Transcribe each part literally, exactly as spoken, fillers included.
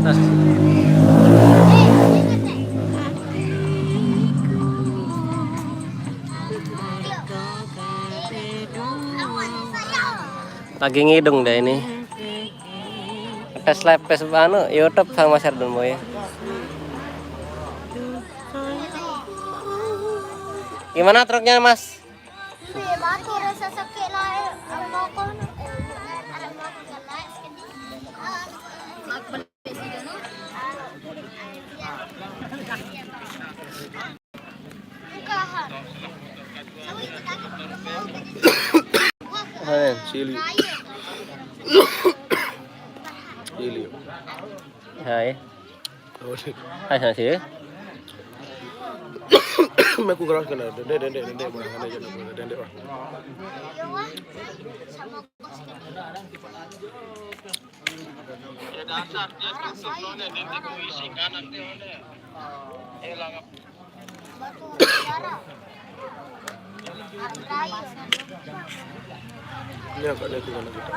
Lagi ngidung deh ini. Tes live Facebook anu, YouTube sama Mas Erdon Boy. Gimana truknya, Mas? Hai, Sili. Sili. Hai. Hai, hai, sih. Meku keras kena. Dendek, dendek, dendek, dendek, dendek, dendek, wah. Ini agak ada tuh kita.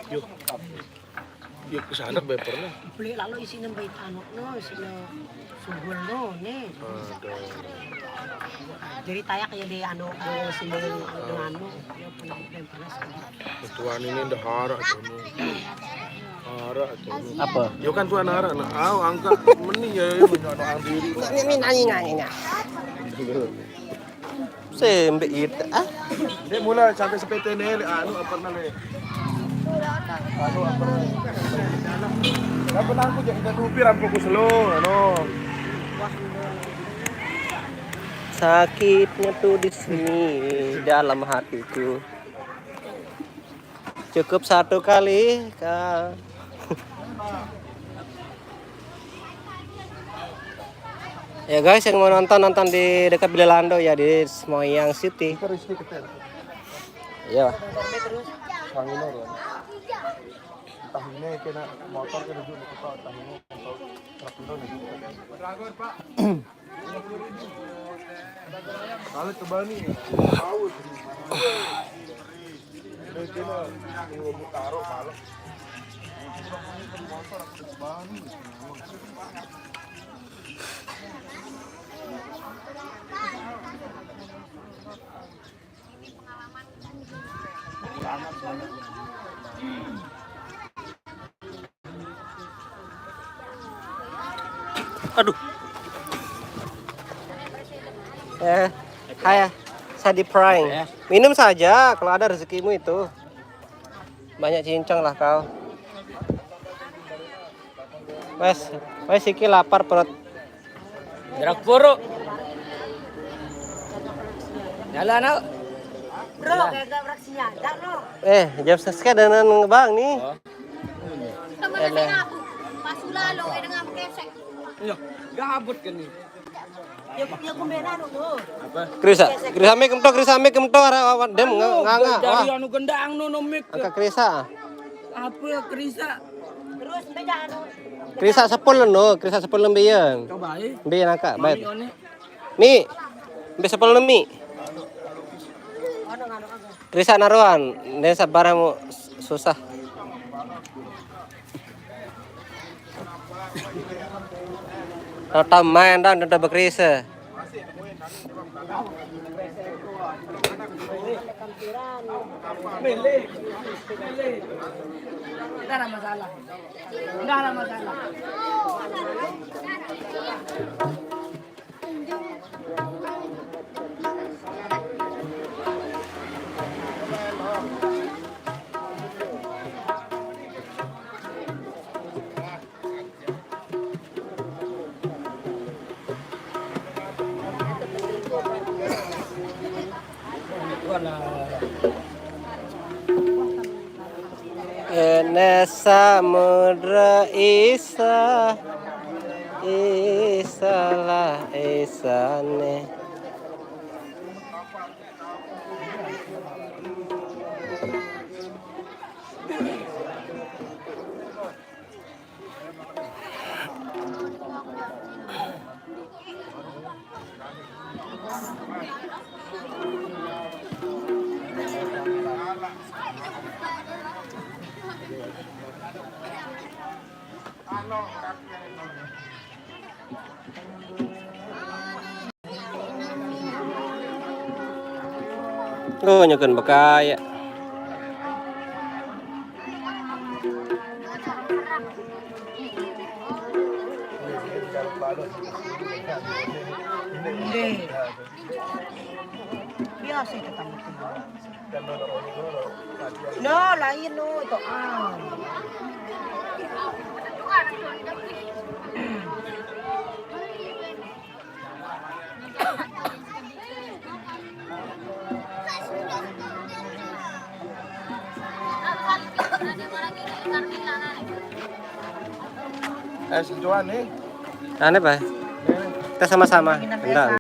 Yuk, yuk ke sana bempernya. Beli lalu isinya baik anu, no, isinya subur, no, nih. Aduh. Jadi tayak ya di anu, eh, sini anu, ya, pernah bempernya. Tuan ini udah harak tuh, no. Harak tuh, no. Apa? Yo kan tuan harak, nah, aw, angkat meni ya, ya, punya anak diri. Ini, ini, nanya, nanya, nanya. Sembek gitu. Ah. Dia mulai sampai sepete nih, le, anu apa nih, le? Anu apa nih? Apa nangku jadi kita tupi rampok ku selo, anu. Sakitnya tuh di sini dalam hatiku. Cukup satu kali, Kak. Ya guys, yang mau nonton, nonton di dekat Bilelando ya, di Semoyang City. Iya. Entah ini kena motor, kena duduk di kota, entah ini motor truk itu nih. Kalau ke Bani, tahu. Ini kena, ini mau taruh malam. Aduh. Eh, hai, saya di prank. Ya. Minum saja kalau ada rezekimu itu. Banyak cincang lah kau. Wes, wes iki lapar perut. Gerak puru. Jalan, Nak. Bro, kayak gak fraksinya, enggak, Bro. Eh, jam sekian dan ngebang nih. Oh. Temen saya aku, pas ulah lo, eh, dengan kesek. Iya, gabut kan nih. Ya, ya, kumbenan, Bro. Apa? Krisa, Krisa mik kemto, Krisa mik kemto, arah awak dem nge-, nganga. Dari wah. Anu gendang no, no mik. Angkat Krisa. Apa ya Krisa? Terus, beda, anu. Krisa sepul no, Krisa sepul lembian. Coba, eh. Mbian angkat, baik. Mami, one. Mi, ambil sepuluh mi. Risa naruhan, ini sabar kamu, susah. Tahu main dah, udah berkerisa. Enggak ada masalah. Enggak ada masalah. Ene samudra isa, isalah isane. Oh, nyekeun bekaya. Biasa itu tamu tuh. No, lain no itu ah. Eh, si Johan nih. Aneh, Pak. Kita sama-sama. Bentar.